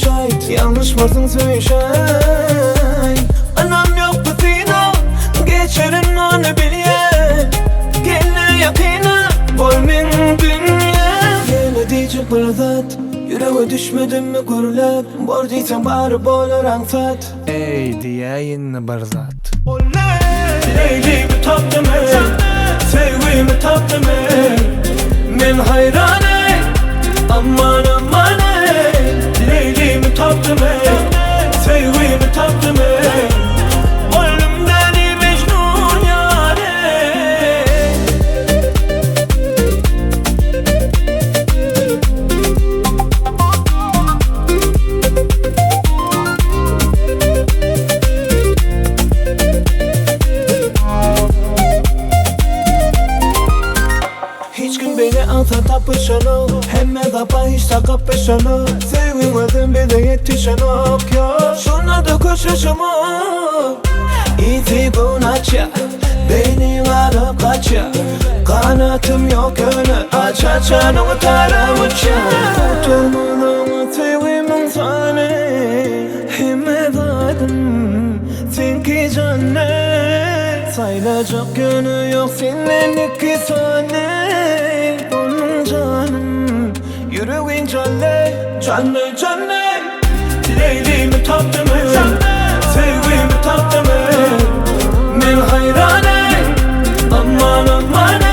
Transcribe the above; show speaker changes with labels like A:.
A: şaýt Ýalňyşmarsyň söýüşen Ynam ýok bu synag Geçerin ony bilýän Gel ýakyna Bol meň dünýäm Ýene diýjek bir zat Ýürege düşmedimmi gürläp Bor diýseň bary bolar aňsat
B: Eý diýäý indi bir zat.
A: Leýlimi tapdym eý Söýgimi tapdym eý Men haýran eý Aman aman eý Leýlimi tapdym eý Söýgimi tapdym eý Boldum däli Mejnun ýaly eý. Hiç kim beýle aňsat tapyşanok Hemme zapa hiç takap peşanok Söýgiň özem bize ýetişenok ýok Şonda-da köşeşemok Iti göwün açýa Beýnim alyp gaçýa Ganatym ýok ýöne Aç-açan oňa tarap uçýan Gutarmaz oňa söýgimiň sany Hemme zadym seňki jany Saýlajak ýöne ýok senden iki sany Onuň janym Ýüregin janly Janly janly Leýlimi tapdym Söýgimi tapdym Men haýran eý Aman aman eý.